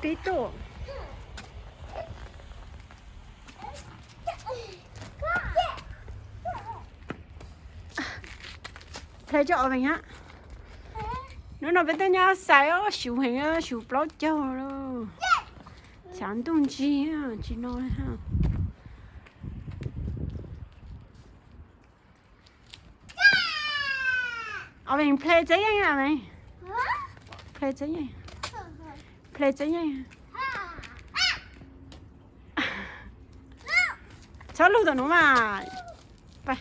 Tib tuaj. Hle cov Os Vees hab. Hnub no peb tuaj nyob xaiv ob suv heev, suv plaub caug lawm. Xav ntuj ntsig tsis no. Os Vees, hle txav yeej, Os Vees. Hle txav yeej. Hle txav yeej. Txhob lug tom nuav mas.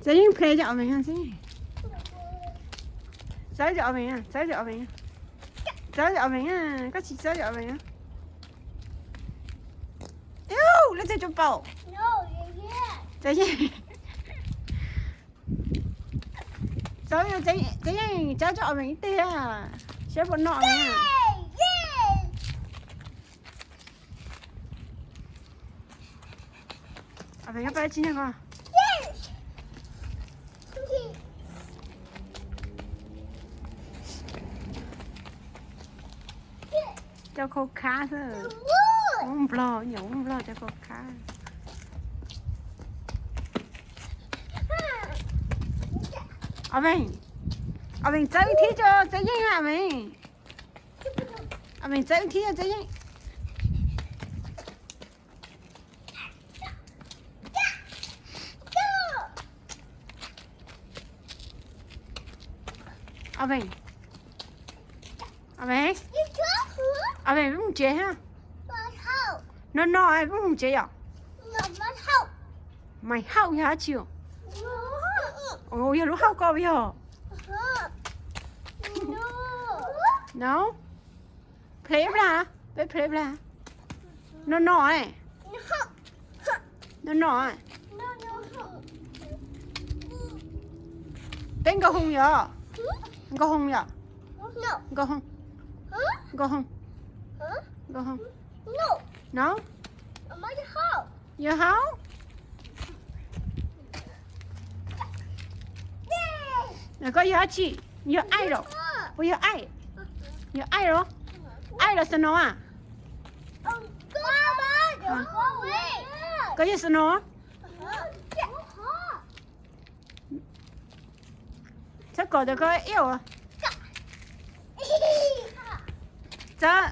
Txav yeej, hle cov Os Vees. Txawb cov Os Vees, txawb cov Os Vees. Txawb cov Os Vees, koj tsis txawb cov Os Vees. Iu, lub teg tsuas paum. Txav yeej, txav yeej, txav cov Os Vees ib teg, saib puas noj Os Vees. Os Vees, koj pab tsis nyob ko. Cov khau khab xwb. Ub nplog, nyuam ub nplog cov khau khab. Os Vees, Os Vees, txawb ib thib cov txav yeej, Os Vees. Os Vees, txawb ib thib cov txav yeej. Os Vees, Os Vees, Os Vees, peb mus tsev hab. No no, peb mus tsev yom. Maiv Hauj yog dab tsi? Yog lub hauj ko yog. No, play plag, peb play plag. No no, no no. Peb nkaug hoo yom? Nkaug hoo yom? Nkaug hoo, nkaug hoo, nkaug hoo. No, yog hauj. Koj yog dab tsi? Yog aij los? Puas yog aij? Yog aij los? Aij los snow a? Koj yog snow. Txhob kom tau koj iauj. Txawb,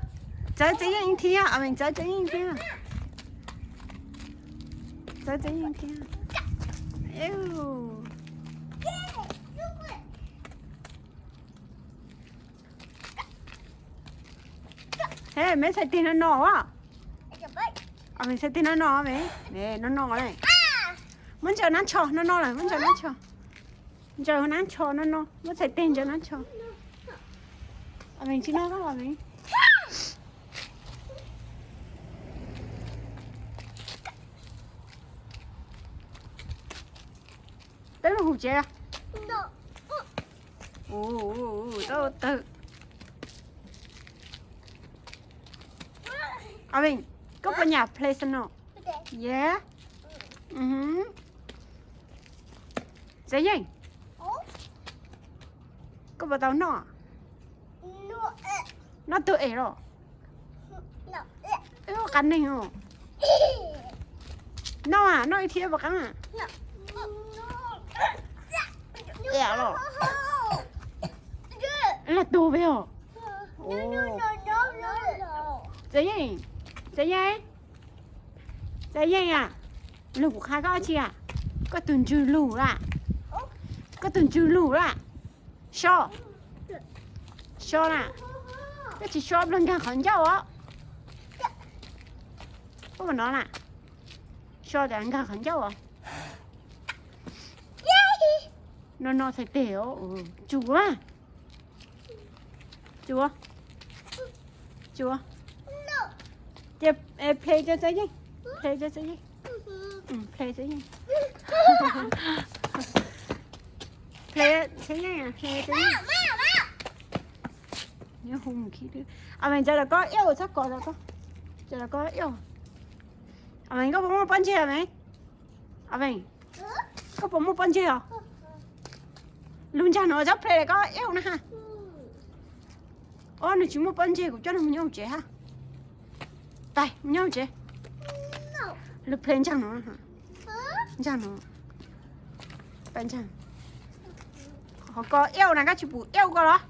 txawb txav yeej ib thib, Os Vees, txawb txav yeej ib thib. Txawb txav yeej ib thib. He, meb txhais tes no no a. Os Vees, txhais tes no no, Os Vees, no no. Muab ntsaws nab tsho no no lawm, muab ntsaws nab tsho. Ntsaws nab tsho no no, muab txhais tes ntsaws nab tsho. Os Vees, tsis no koj Os Vees. Peb mus hum tsev. Tau tawg. Os Vees, koj puas nyam play snow? Yes. Txav yeej, koj puas tau noj? Noj tug es los? Wb qab neeg os. Noj, noj ib thib puas qab? Los, los tug peb os. Txav yeej, txav yeej, txav yeej a. Lug kuv qha koj tsi a? Koj tus ntsws lug lawm. Koj tus ntsws lug lawm. So, so na. Koj tsis so los nkag qhov ncauj os. Koj puas no na? So tas nkag qhov ncauj os. No no txhais tes os. Tsuav, tsuav, tsuav. Ces play txav yeej, play txav yeej, play txav yeej. Play txav yeej, play txav yeej. Os Vees, ntsaws los koj iauj, txhob kov los koj. Ntsaws los koj iauj. Os Vees, koj puas muaj pob ntseg os Vees? Os Vees, koj puas muaj pob ntseg os? Lug ntsag no txhob play los koj iauj na ha. Ob, nws tsis muaj pob ntseg, kuv coj nws mus nyob hauv tsev ha. Pais mus nyob hauv tsev. Lub plej ntsaag no, ntsaag no. Pais ntsaag. Ho koj iauj na, koj tsis pum iauj koj los?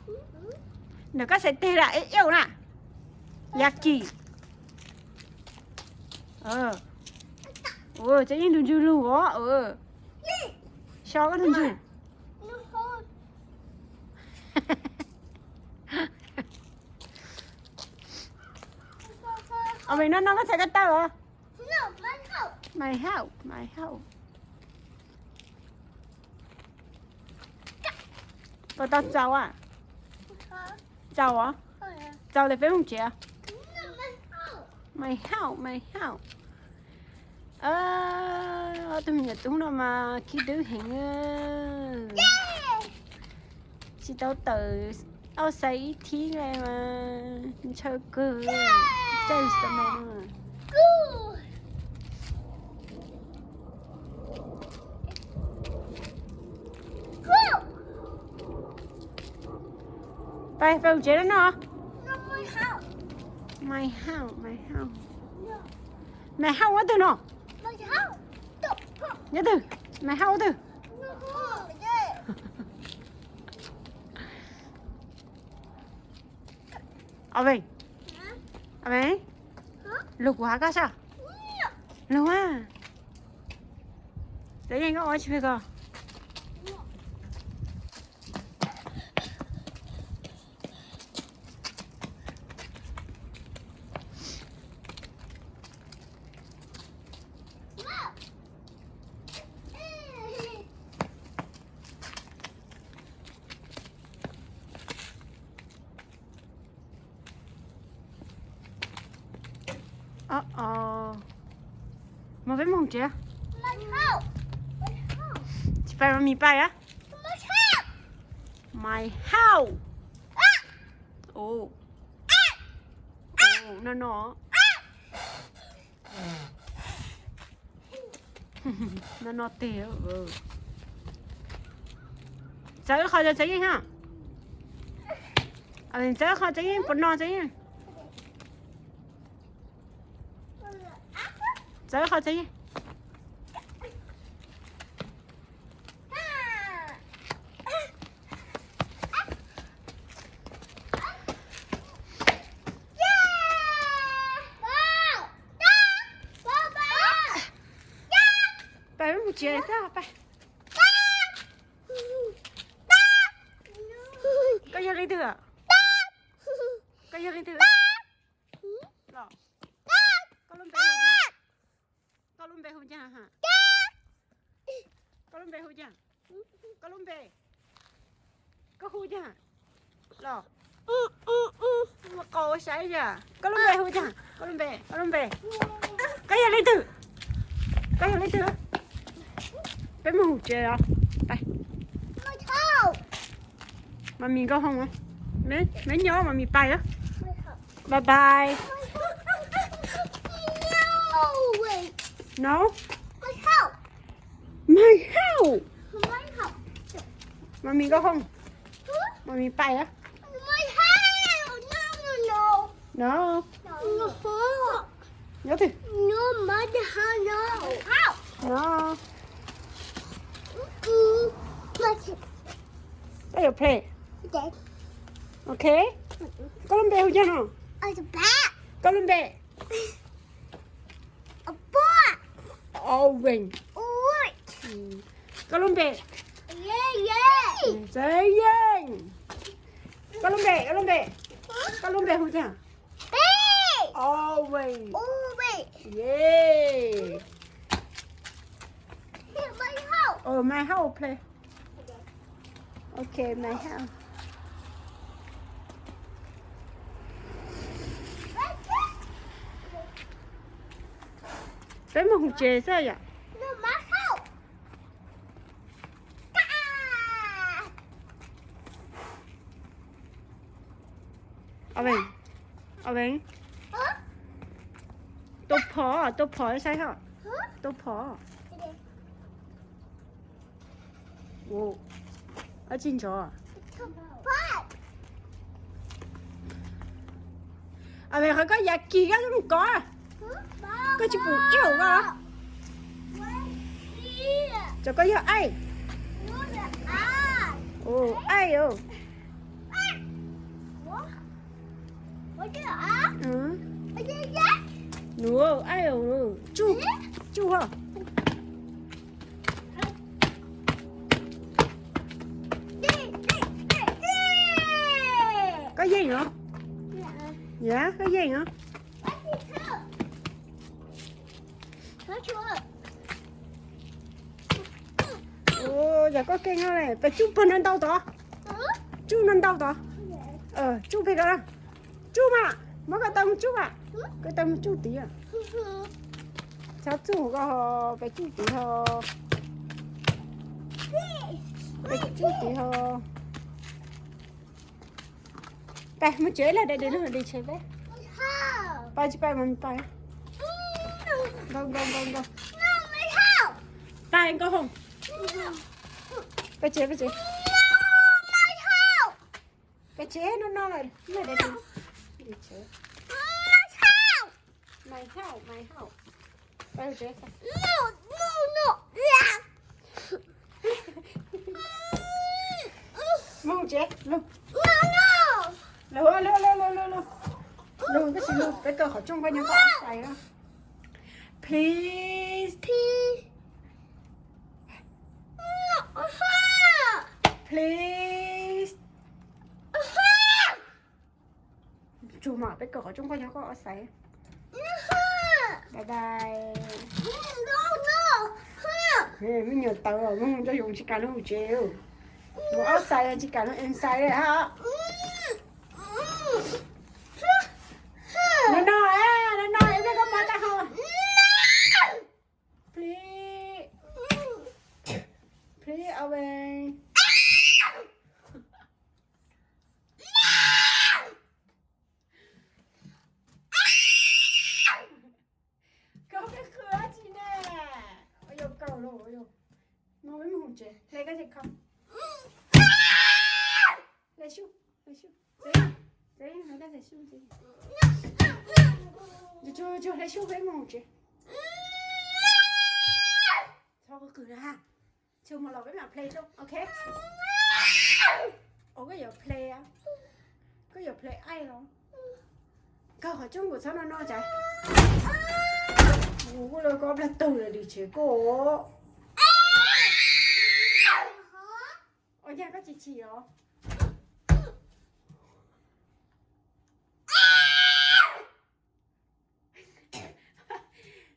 Ntawm koj xaiv teg na, iauj na. Yag kis. Cov yeej tus ntswg lug os. So koj tus ntswg. Ob, no no koj txhais ko taw os. My house, my house. Puas tau txaus a? Txaus os. Txaus tes peb mus tsev. My house, my house. Ob tug me nyuam tub no mas khib dwb heev. Tsis tau tawm auj xais ib thib li mas ntshaw kawg. Caj xav no. Pais, pais mus tsev no no. My house, my house. My house ua twg no? Nyob twg? My house ua twg? Ob, ob, lug kuv hab koj sab. Lug a. Txawm yeej koj ua tsis phem ko. Mus peb mus tsev. Tsis pais mas mis pais a. My house. No no. No no tes. Txawb qhov txawb yeej ha. Txawb qhov txawb yeej, puas no txawb yeej. Txawb qhov txawb yeej. Pais mus tsev xwb pais. Koj yog leej twg? Koj yog leej twg? Koj lub npe hu, koj lub npe hu cas? Koj lub npe hu cas? Koj lub npe, koj hu cas? Los, ua qau saib yam. Koj lub npe hu cas? Koj lub npe, koj lub npe. Koj yog leej twg? Koj yog leej twg? Peb mus hauv tsev os. Pais. Mas mis nkauj hoo, me nyob mas mis pais. Bye bye. No. My house. Mas mis nkauj hoo, mas mis pais. No. Nyob twg? No. Koj yuav play? Ok. Koj lub npe hu cas no? Koj lub npe? Owen. Koj lub npe? Txawj Yeej. Koj lub npe, koj lub npe, koj lub npe hu cas? Owen. Yeah. My house play. Ok, my house. Peb mus hauv tsev xwb yom. Owen, Owen. Tua phom, tua phom saib ho. Tua phom. Dab tsi ntsov? Qhov koj yam kis koj zoo kov, koj tsis pum iauj koj. Cov koj yog aib. Aib. Nws aib, tsuj, tsuj ho. Koj yeej os. Yog koj yeej os. Yog koj keej no, peb tsuj pog no ntau tod. Tsuj no ntau tod. Tsuj pem ko. Tsuj mas, muab koj taw mus tsuj mas. Koj taw mus tsuj tid. Txhob txuj koj, peb tsuj tid ho. Peb tsuj tid ho. Pais mus tsev lawm, dai dai lug di tsev peb. Pais tsis pais mas pais. Nkaus nkaus nkaus nkaus. Pais nkaus hoom. Pais tsev pais tsev. Pais tsev no no lawm, lawm dai dai. Di tsev. Maiv hauj, maiv hauj. Pais tsev. Mus tsev, lug. Lug lug lug lug lug. Lug, koj tsis lug peb kaw qhov rooj koj nyob koj outside. Please. Please. Tsuag mas peb kaw qhov rooj koj nyob koj outside. Bye bye. Me nyuam tawv, mus nco yoov tsis kam lug tsev. Mus outside tsis kam lug inside li hab. No no, no no, ib pliag koj mob tag ho. Please. Please, Owen. Koj peb qw dab tsi ne? Ua yuav kaus los, ua yuav. Mus, peb mus hauv tsev, hle koj tsev kho. Hle sub, hle sub. Tsev, tsev, hle koj tsev sub, tsev. Tsuag, tsuag, hle sub, peb mus hauv tsev. Txhob qw qw na ha. Tsuag mus los peb mam play rau, ok? Ua koj yuav play, koj yuav play aib los? Koj qhov rooj kuv txhob no no cas. Kuv kuj lawv koj plag tug lawm dim tsev koj. Ua cas koj chim chim os?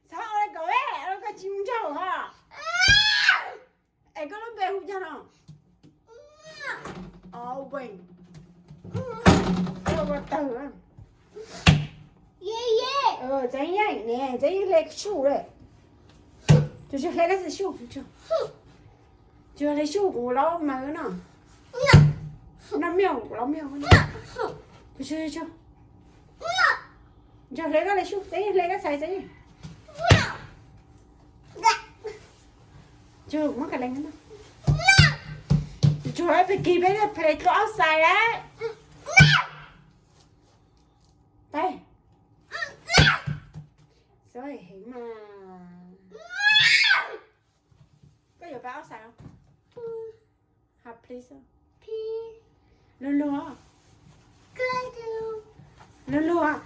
Txhob ua li koj, koj tsis mus nraug ho. Es koj lub npe hu cas no? Owen. Koj ua tawg. Tsev yeej ne, tsev yeej hle sub lawm. Tsuag, tsuag, hle koj tsev sub. Tsuag, hle sub kuv los maws no. Noj miaj kuv los miaj. Tsuag, tsuag, tsuag. Tsuag, hle koj tsev sub, tsev yeej hle koj txhais tsev yeej. Tsuag, muab ka lees no. Tsuag, peb kis peb play rau outside lawm. Peb. Sorry heev mas. Koj yuav pab outside os? Hab please. Luag luag. Luag luag.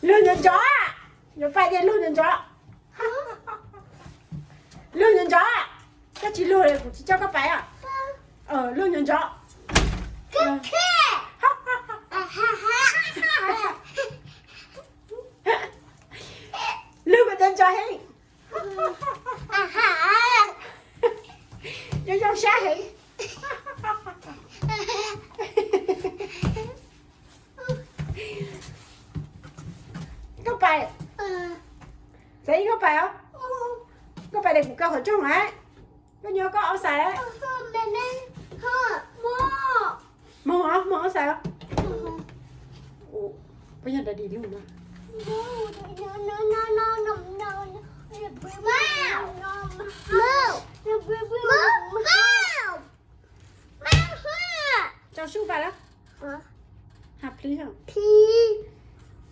Luag ntxov ntxov. Yuav pab tias luag ntxov ntxov. Luag ntxov ntxov. Koj tsis luag kuv tsis coj koj pais os. Luag ntxov ntxov. Luag kuv ntxov ntxov heev. Zoo zoo sab heev. Koj pais. Txawm koj pais os. Koj pais li kuv kaw qhov rooj lawm. Koj nyob koj outside lawm. Moog os, moog outside os. Puas yog daddy lug no? Tso sub pais lawm. Hais please. Please.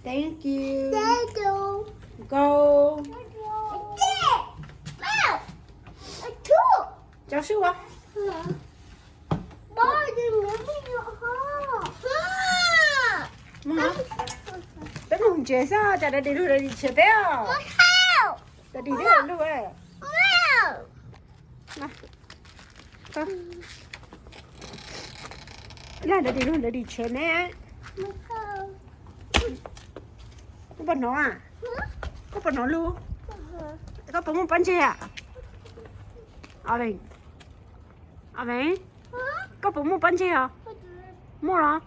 Thank you. Thank you. Go. Go. Cov sub ua. Peb mus tsev xwb, cas daddy lug daddy tshiav peb os. Daddy twb lug. Lag daddy lug daddy tshiav ne. Koj puas hnov? Koj puas hnov lug? Koj puas muaj pob ntseg? Aven, Aven, koj puas muaj pob ntseg os? Muaj los?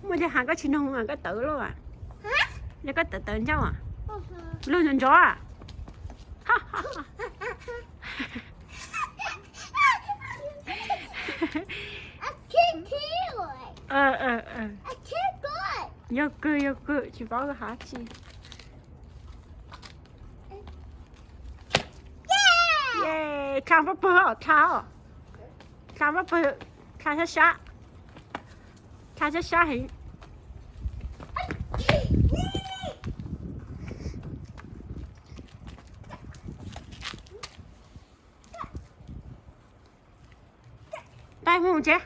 Muaj ces has koj tsis noog, koj tawv loj. Yog koj tawv tawv ncauj, lug ntxov ntxov. Yog kawg yog kawg, tsis paub hab tsi. Dlha pob pawg, dlha, dlha pob pawg, dlha sab sab, dlha sab sab heev. Peb mus tsev.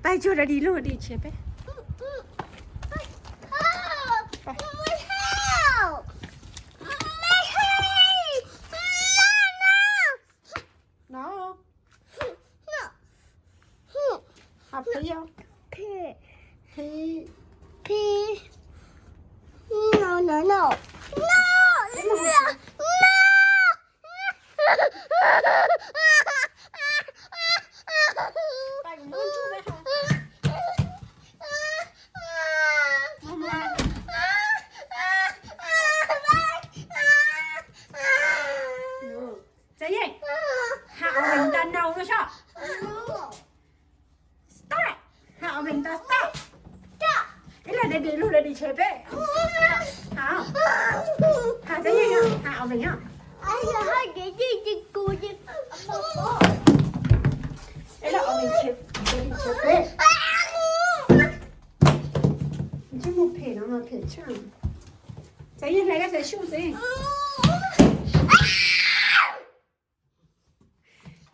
Peb tsuag daddy lug daddy tshiav peb. No. Hais please. Please. No, no, no. No, no, no. Txawm yeej has Aven tas no no soj. Stop. Has Aven tas stop. Ib leeg daddy lug daddy tshiav peb. Has txawm yeej, has Aven os. Ib leeg Aven tshiav, daddy tshiav peb. Ntsej muag phem no mas phem tshaj. Txawm yeej hle koj txawm sub txawm yeej.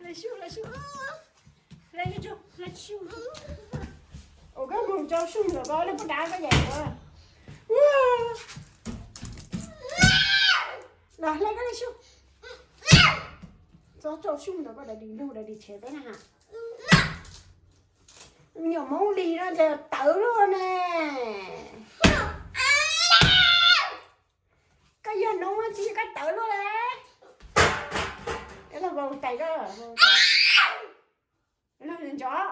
Hle sub, hle sub. Hle sub, hle sub. Ua koj mus rau sub ntawm koj, leej poj dav koj yaim ua. Los hle koj hle sub. Txog rau sub ntawm koj daddy lug daddy tshiav peb na has. Me nyuam Hmoob Lis no ces tawv luaj ne. Koj yog noob tsis yog koj tawv luaj le. Los vau tais koj, los ntxov.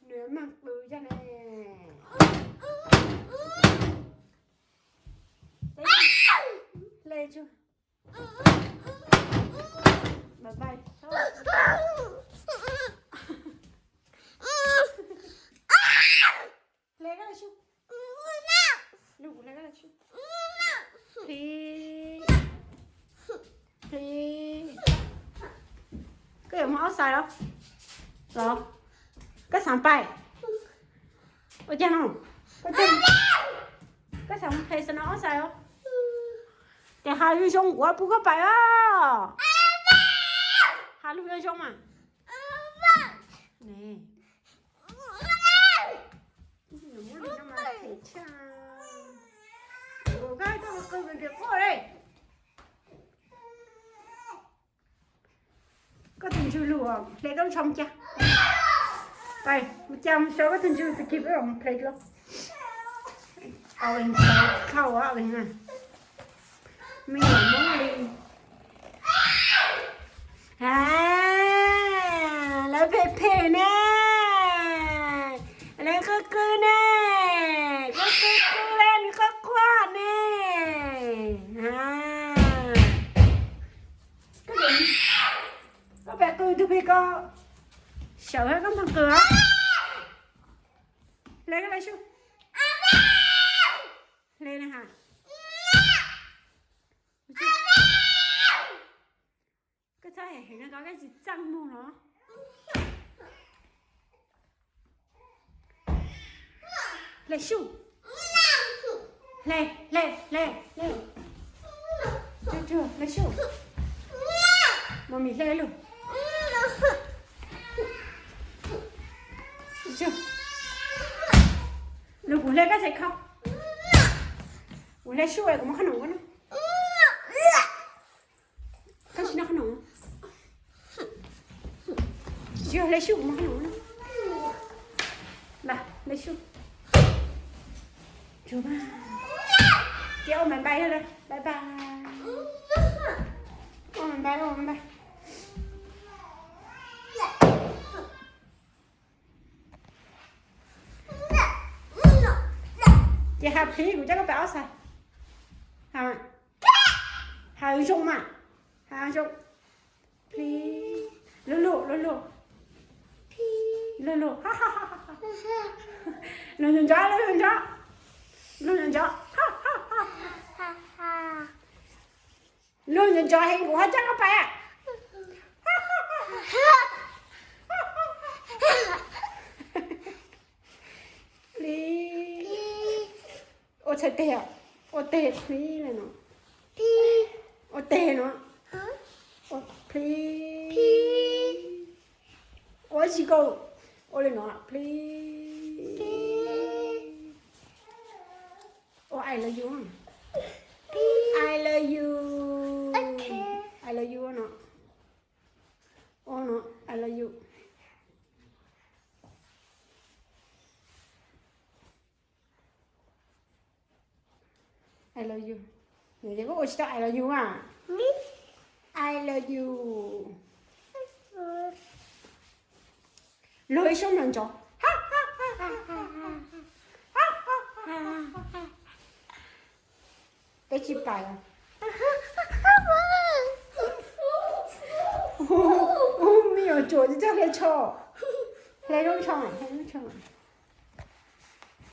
Nws mag pw zaj ne. Hle tsuag. Bye bye. Hle koj laj sub. Hle koj laj sub. Please. Please. Koj yuav mus outside los? Los? Koj xav pais? Ua cas no? Koj, koj xav mus play snow outside os? Ces has lus zoo kuv pub koj pais os. Has lus zoo zoo mas. Ne. Koj tau qw tias quaj li. Koj tus ntswg lug, hle koj lub tsho mus cas. Pais mus cas, mus xyuas koj tus ntswg, tus kis peb mus play los. Au, khau au na. Me nyuam Hmoob Lis. Ha, lawv phem phem ne, lawv qw qw ne, qw qw qw le, nws qw quaj ne. Ha, koj pem qw tus pem ko, sawv koj mus qw. Hle koj laj sub. Heev no koj tsis txaj muag los? Hle sub. Hle, hle, hle, hle. Tsuag tsuag, hle sub. Mami hle lug. Lug kuv hle koj txhais khau. Kuv hle sub es kuv muab qhob noom koj noj. Koj tsis noj qhob noom. Tsis hle sub, kuv muab qhob noom koj noj. Hle sub. Tsuag mas. Ces ua npais npais, bye bye. Ua npais npais, ua npais npais. Ces has please, kuv coj koj pais ob xas. Has zoo mas. Has zoo. Please. Lug lug, lug lug. Lug lug. Lug ntsoov ntsoov, lug ntsoov ntsoov. Lug ntsoov ntsoov. Lug ntsoov ntsoov heev kuv ho coj koj pais. Please. Ua txhais teg, ua teg please li no. Ua teg no. Please. Ua tsis kau. Ua li no please. Ua I love you. I love you. I love you no. Ua no, I love you. I love you. Nws tias koj ua tsis tau I love you a. I love you. Lug ib suab ntsoov ntsoov. Peb tsis pais os. Ub, me nyuam tsuam tsis txawj hle tsho. Hle lub tsho, hle lub tsho.